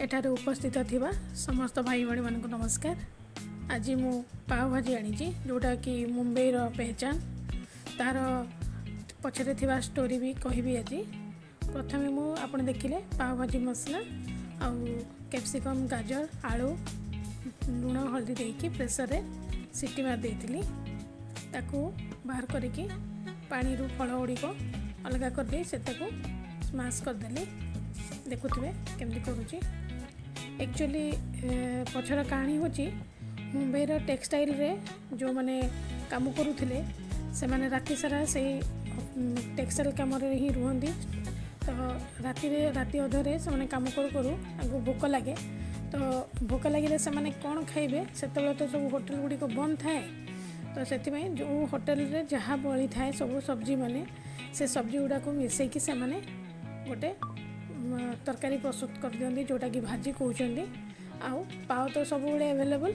ଏଠାରେ ଉପସ୍ଥିତ ଥିବା ସମସ୍ତ ଭାଇ ଭଉଣୀମାନଙ୍କୁ ନମସ୍କାର। ଆଜି ମୁଁ ପାଓଭାଜି ଆଣିଛି, ଯେଉଁଟାକି ମୁମ୍ବାଇର ପହଚାନ। ତା'ର ପଛରେ ଥିବା ଷ୍ଟୋରି ବି କହିବି ଆଜି। ପ୍ରଥମେ ମୁଁ ଆପଣ ଦେଖିଲେ ପାଓଭାଜି ମସଲା ଆଉ କ୍ୟାପ୍ସିକମ୍, ଗାଜର, ଆଳୁ, ଲୁଣ, ହଳଦୀ ଦେଇକି ପ୍ରେସରରେ ସିଟି ମାରି ଦେଇଥିଲି। ତାକୁ ବାହାର କରିକି ପାଣିରୁ ଫଳ ଗୁଡ଼ିକ ଅଲଗା କରିଦେଇ ସେଟାକୁ ସ୍ମାସ୍ କରିଦେଲି। ଦେଖୁଥିବେ କେମିତି କରୁଛି। ଆକ୍ଚୁଆଲି ପଛର କାହାଣୀ ହେଉଛି, ମୁମ୍ବାଇର ଟେକ୍ସଟାଇଲରେ ଯେଉଁମାନେ କାମ କରୁଥିଲେ, ସେମାନେ ରାତି ସାରା ସେଇ ଟେକ୍ସଟାଇଲ କାମରେ ହିଁ ରୁହନ୍ତି। ତ ରାତିରେ, ରାତି ଅଧରେ ସେମାନେ କାମ କରୁ କରୁ ତାଙ୍କୁ ଭୋକ ଲାଗେ। ତ ଭୋକ ଲାଗିଲେ ସେମାନେ କ'ଣ ଖାଇବେ? ସେତେବେଳେ ତ ସବୁ ହୋଟେଲ ଗୁଡ଼ିକ ବନ୍ଦ ଥାଏ। ତ ସେଥିପାଇଁ ଯେଉଁ ହୋଟେଲରେ ଯାହା ବଳିଥାଏ ସବୁ ସବଜି ମାନେ, ସେ ସବଜି ଗୁଡ଼ାକୁ ମିଶାଇକି ସେମାନେ ଗୋଟେ ତରକାରୀ ପ୍ରସ୍ତୁତ କରିଦିଅନ୍ତି, ଯେଉଁଟାକି ଭାଜି କହୁଛନ୍ତି। ଆଉ ପାଓ ତ ସବୁବେଳେ ଆଭେଲେବଲ୍।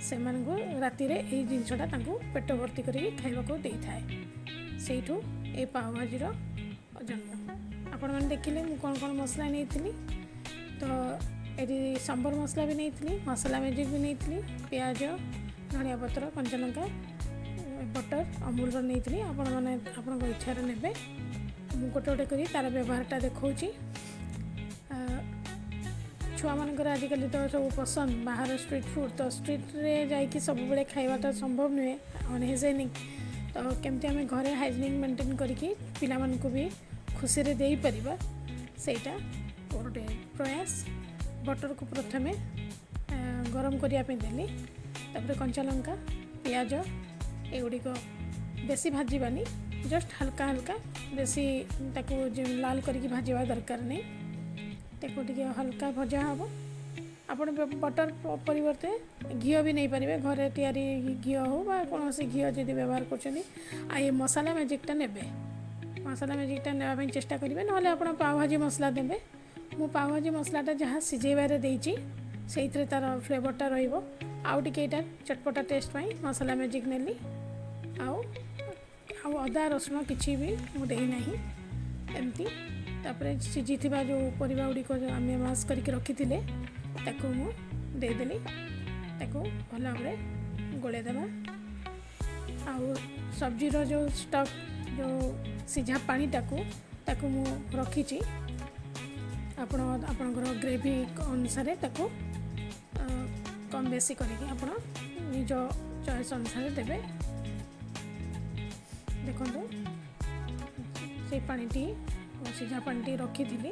ସେମାନଙ୍କୁ ରାତିରେ ଏଇ ଜିନିଷଟା ତାଙ୍କୁ ପେଟ ଭର୍ତ୍ତି କରିକି ଖାଇବାକୁ ଦେଇଥାଏ। ସେଇଠୁ ଏଇ ପାଓ ଭାଜିର ଜନ୍ମ। ଆପଣମାନେ ଦେଖିଲେ ମୁଁ କ'ଣ କ'ଣ ମସଲା ନେଇଥିଲି। ତ ଏଠି ସମ୍ବର ମସଲା ବି ନେଇଥିଲି, ମସଲା ମ୍ୟାଜିକ୍ ବି ନେଇଥିଲି, ପିଆଜ, ଧନିଆ ପତ୍ର, କଞ୍ଚାଲଙ୍କା, ବଟର୍, ଅମୁଲର ନେଇଥିଲି। ଆପଣମାନେ ଆପଣଙ୍କ ଇଚ୍ଛାରେ ନେବେ। ମୁଁ ଗୋଟେ ଗୋଟେ କରି ତା'ର ବ୍ୟବହାରଟା ଦେଖାଉଛି। ଛୁଆମାନଙ୍କର ଆଜିକାଲି ତ ସବୁ ପସନ୍ଦ ବାହାର ଷ୍ଟ୍ରିଟ୍ ଫୁଡ଼୍। ତ ଷ୍ଟ୍ରିଟ୍ରେ ଯାଇକି ସବୁବେଳେ ଖାଇବାଟା ସମ୍ଭବ ନୁହେଁ, ଅନହାଇଜେନିକ୍। ତ କେମିତି ଆମେ ଘରେ ହାଇଜେନିକ୍ ମେଣ୍ଟେନ୍ କରିକି ପିଲାମାନଙ୍କୁ ବି ଖୁସିରେ ଦେଇପାରିବା, ସେଇଟା ମୋର ଗୋଟେ ପ୍ରୟାସ। ବଟର୍କୁ ପ୍ରଥମେ ଗରମ କରିବା ପାଇଁ ଦେଲି। ତାପରେ କଞ୍ଚା ଲଙ୍କା, ପିଆଜ ଏଗୁଡ଼ିକ ବେଶୀ ଭାଜିବାନି, ଜଷ୍ଟ ହାଲକା ହାଲକା। ବେଶୀ ତାକୁ ଲାଲ କରିକି ଭାଜିବା ଦରକାର ନାହିଁ। ତାକୁ ଟିକେ ହାଲକା ଭଜା ହେବ। ଆପଣ ବଟର୍ ପରିବର୍ତ୍ତେ ଘିଅ ବି ନେଇପାରିବେ। ଘରେ ତିଆରି ଘିଅ ହେଉ ବା କୌଣସି ଘିଅ ଯଦି ବ୍ୟବହାର କରୁଛନ୍ତି। ଆଉ ଏ ମସଲା ମ୍ୟାଜିକ୍ଟା ନେବେ, ମସଲା ମ୍ୟାଜିକ୍ଟା ନେବା ପାଇଁ ଚେଷ୍ଟା କରିବେ। ନହେଲେ ଆପଣ ପାଓଭାଜି ମସଲା ଦେବେ। ମୁଁ ପାଓଭାଜି ମସଲାଟା ଯାହା ସିଝେଇବାରେ ଦେଇଛି, ସେଇଥିରେ ତା'ର ଫ୍ଲେଭରଟା ରହିବ। ଆଉ ଟିକେ ଏଇଟା ଚଟପଟା ଟେଷ୍ଟ ପାଇଁ ମସଲା ମ୍ୟାଜିକ୍ ନେଲି। ଆଉ ଆଉ ଅଦା ରସୁଣ କିଛି ବି ମୁଁ ଦେଇନାହିଁ ଏମିତି। ତାପରେ ସିଝିଥିବା ଯେଉଁ ପରିବା ଗୁଡ଼ିକ ଆମେ ମାସ୍ କରିକି ରଖିଥିଲେ, ତାକୁ ମୁଁ ଦେଇଦେଲି। ତାକୁ ଭଲ ଭାବରେ ଗୋଳେଇ ଦେବା। ଆଉ ସବଜିର ଯେଉଁ ଷ୍ଟକ୍, ଯେଉଁ ସିଝା ପାଣିଟାକୁ, ତାକୁ ମୁଁ ରଖିଛି। ଆପଣ ଆପଣଙ୍କର ଗ୍ରେଭି ଅନୁସାରେ ତାକୁ କମ୍ ବେଶୀ କରିକି ଆପଣ ନିଜ ଚଏସ୍ ଅନୁସାରେ ଦେବେ। ଦେଖନ୍ତୁ, ସେଇ ପାଣିଟି, ସିଝା ପାଣିଟି ରଖିଥିଲି,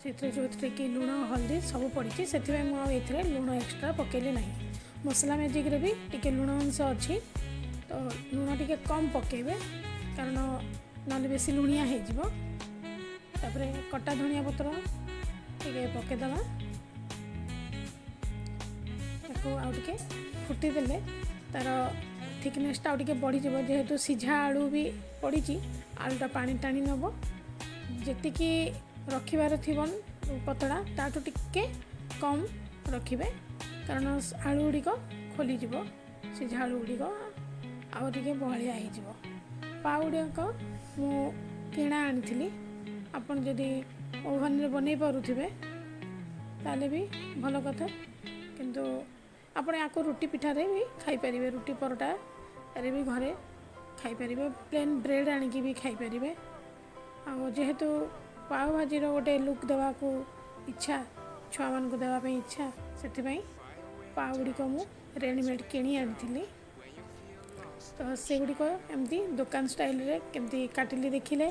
ସେଥିରେ ଯେଉଁଥିରେ କି ଲୁଣ, ହଳଦୀ ସବୁ ପଡ଼ିଛି। ସେଥିପାଇଁ ମୁଁ ଆଉ ଏଥିରେ ଲୁଣ ଏକ୍ସଟ୍ରା ପକାଇଲି ନାହିଁ। ମସଲା ମ୍ୟାଜିକ୍ରେ ବି ଟିକେ ଲୁଣ ଅଂଶ ଅଛି, ତ ଲୁଣ ଟିକେ କମ୍ ପକାଇବେ, କାରଣ ନହେଲେ ବେଶୀ ଲୁଣିଆ ହେଇଯିବ। ତାପରେ କଟା ଧନିଆ ପତ୍ର ଟିକେ ପକାଇଦେବା। ତାକୁ ଆଉ ଟିକେ ଫୁଟିଦେଲେ ତା'ର ଥିକନେସ୍ଟା ଆଉ ଟିକେ ବଢ଼ିଯିବ। ଯେହେତୁ ସିଝା ଆଳୁ ବି ପଡ଼ିଛି, ଆଳୁଟା ପାଣି ଟାଣି ନେବ। ଯେତିକି ରଖିବାର ଥିବ ପତଳା, ତାଠୁ ଟିକେ କମ୍ ରଖିବେ, କାରଣ ଆଳୁ ଗୁଡ଼ିକ ଖୋଲିଯିବ। ସିଝା ଆଳୁ ଗୁଡ଼ିକ ଆଉ ଟିକେ ବହଳିଆ ହେଇଯିବ। ପାଉ ଗୁଡ଼ିକ ମୁଁ କିଣା ଆଣିଥିଲି। ଆପଣ ଯଦି ଓଭେନରେ ବନେଇ ପାରୁଥିବେ, ତାହେଲେ ବି ଭଲ କଥା। କିନ୍ତୁ ଆପଣ ୟାକୁ ରୁଟି ପିଠାରେ ବି ଖାଇପାରିବେ, ରୁଟି ପରଟାରେ ବି ଘରେ ଖାଇପାରିବେ, ପ୍ଲେନ୍ ବ୍ରେଡ଼୍ ଆଣିକି ବି ଖାଇପାରିବେ। ଆଉ ଯେହେତୁ ପାଓ ଭାଜିର ଗୋଟେ ଲୁକ୍ ଦେବାକୁ ଇଚ୍ଛା, ଛୁଆମାନଙ୍କୁ ଦେବା ପାଇଁ ଇଚ୍ଛା, ସେଥିପାଇଁ ପାଓ ଗୁଡ଼ିକ ମୁଁ ରେଡ଼ିମେଡ଼୍ କିଣି ଆଣିଥିଲି। ତ ସେଗୁଡ଼ିକ ଏମିତି ଦୋକାନ ଷ୍ଟାଇଲରେ କେମିତି କାଟିଲି ଦେଖିଲେ।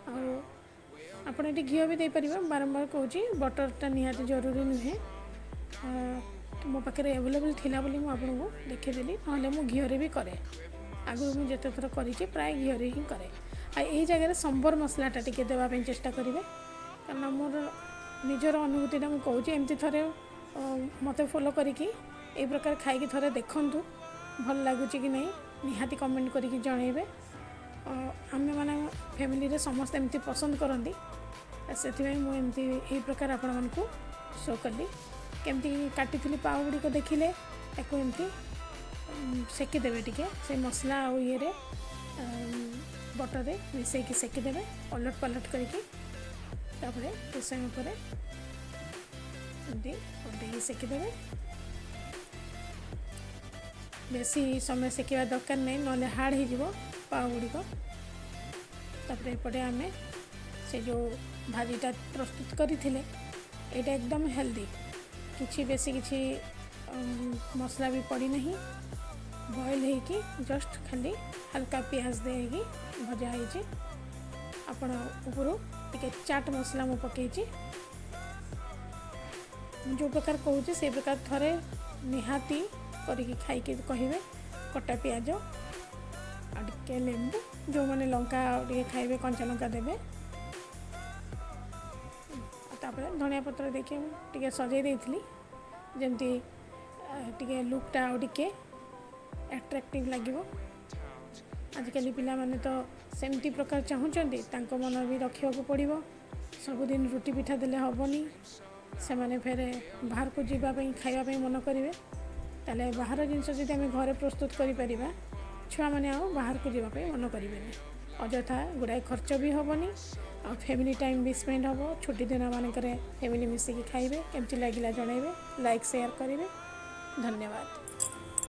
ଆଉ ଆପଣ ଏଠି ଘିଅ ବି ଦେଇପାରିବେ। ମୁଁ ବାରମ୍ବାର କହୁଛି, ବଟର୍ଟା ନିହାତି ଜରୁରୀ ନୁହେଁ। ମୋ ପାଖରେ ଆଭେଲେବଲ୍ ଥିଲା ବୋଲି ମୁଁ ଆପଣଙ୍କୁ ଦେଖେଇଦେଲି, ନହେଲେ ମୁଁ ଘିଅରେ ବି କରେ। ଆଗରୁ ମୁଁ ଯେତେ ଥର କରିଛି, ପ୍ରାୟ ଘିଅରେ ହିଁ କରେ। ଆଉ ଏଇ ଜାଗାରେ ସମ୍ବର ମସଲାଟା ଟିକେ ଦେବା ପାଇଁ ଚେଷ୍ଟା କରିବେ, କାରଣ ମୋର ନିଜର ଅନୁଭୂତିଟା ମୁଁ କହୁଛି। ଏମିତି ଥରେ ମୋତେ ଫଲୋ କରିକି ଏଇ ପ୍ରକାର ଖାଇକି ଥରେ ଦେଖନ୍ତୁ, ଭଲ ଲାଗୁଛି କି ନାହିଁ ନିହାତି କମେଣ୍ଟ କରିକି ଜଣାଇବେ। ଆମେମାନେ ଫ୍ୟାମିଲିରେ ସମସ୍ତେ ଏମିତି ପସନ୍ଦ କରନ୍ତି, ସେଥିପାଇଁ ମୁଁ ଏମିତି ଏଇ ପ୍ରକାର ଆପଣମାନଙ୍କୁ ଶୋ କଲି। କେମିତି କାଟିଥିଲି ପାଉ ଗୁଡ଼ିକ ଦେଖିଲେ। ତାକୁ ଏମିତି ସେକିଦେବେ ଟିକେ, ସେ ମସଲା ଆଉ ଇଏରେ ବଟରରେ ମିଶାଇକି ସେକିଦେବେ ଓଲଟ ପାଲଟ କରିକି। ତାପରେ କିଛି ସମୟ ପରେ ଏମିତି କରିଦେଇକି ସେକିଦେବେ। ବେଶୀ ସମୟ ସେକିବା ଦରକାର ନାହିଁ, ନହେଲେ ହାର୍ଡ଼ ହେଇଯିବ ପାଉ ଗୁଡ଼ିକ। ତାପରେ ଏପଟେ ଆମେ ସେ ଯେଉଁ ଭାଜିଟା ପ୍ରସ୍ତୁତ କରିଥିଲେ, ଏଇଟା ଏକଦମ ହେଲ୍ଦି। କିଛି ବେଶୀ କିଛି ମସଲା ବି ପଡ଼ିନାହିଁ। ବଏଲ୍ ହେଇକି ଜଷ୍ଟ ଖାଲି ହାଲକା ପିଆଜ ଦେଇକି ଭଜା ହେଇଛି। ଆପଣ ଉପରୁ ଟିକେ ଚାଟ୍ ମସଲା ମୁଁ ପକାଇଛି। ମୁଁ ଯେଉଁ ପ୍ରକାର କହୁଛି, ସେଇ ପ୍ରକାର ଥରେ ନିହାତି କରିକି ଖାଇକି କହିବେ। କଟା ପିଆଜ ଆଉ ଟିକେ ଲେମ୍ବୁ, ଯେଉଁମାନେ ଲଙ୍କା ଆଉ ଟିକେ ଖାଇବେ, କଞ୍ଚା ଲଙ୍କା ଦେବେ। ଆଉ ତାପରେ ଧନିଆ ପତ୍ର ଦେଇକି ମୁଁ ଟିକେ ସଜେଇ ଦେଇଥିଲି, ଯେମିତି ଟିକେ ଲୁକ୍ଟା ଆଉ ଟିକେ ଆଟ୍ରାକ୍ଟିଭ୍ ଲାଗିବ। ଆଜିକାଲି ପିଲାମାନେ ତ ସେମିତି ପ୍ରକାର ଚାହୁଁଛନ୍ତି, ତାଙ୍କ ମନ ବି ରଖିବାକୁ ପଡ଼ିବ। ସବୁଦିନ ରୁଟି ପିଠା ଦେଲେ ହେବନି, ସେମାନେ ଫେରେ ବାହାରକୁ ଯିବା ପାଇଁ, ଖାଇବା ପାଇଁ ମନ କରିବେ। ତାହେଲେ ବାହାର ଜିନିଷ ଯଦି ଆମେ ଘରେ ପ୍ରସ୍ତୁତ କରିପାରିବା, ଛୁଆମାନେ ଆଉ ବାହାରକୁ ଯିବା ପାଇଁ ମନ କରିବେନି। ଅଯଥା ଗୁଡ଼ାଏ ଖର୍ଚ୍ଚ ବି ହେବନି ଆଉ ଫ୍ୟାମିଲି ଟାଇମ୍ ବି ସ୍ପେଣ୍ଡ ହେବ। ଛୁଟି ଦିନମାନଙ୍କରେ ଫ୍ୟାମିଲି ମିଶିକି ଖାଇବେ। କେମିତି ଲାଗିଲା ଜଣାଇବେ, ଲାଇକ୍ ସେୟାର କରିବେ। ଧନ୍ୟବାଦ।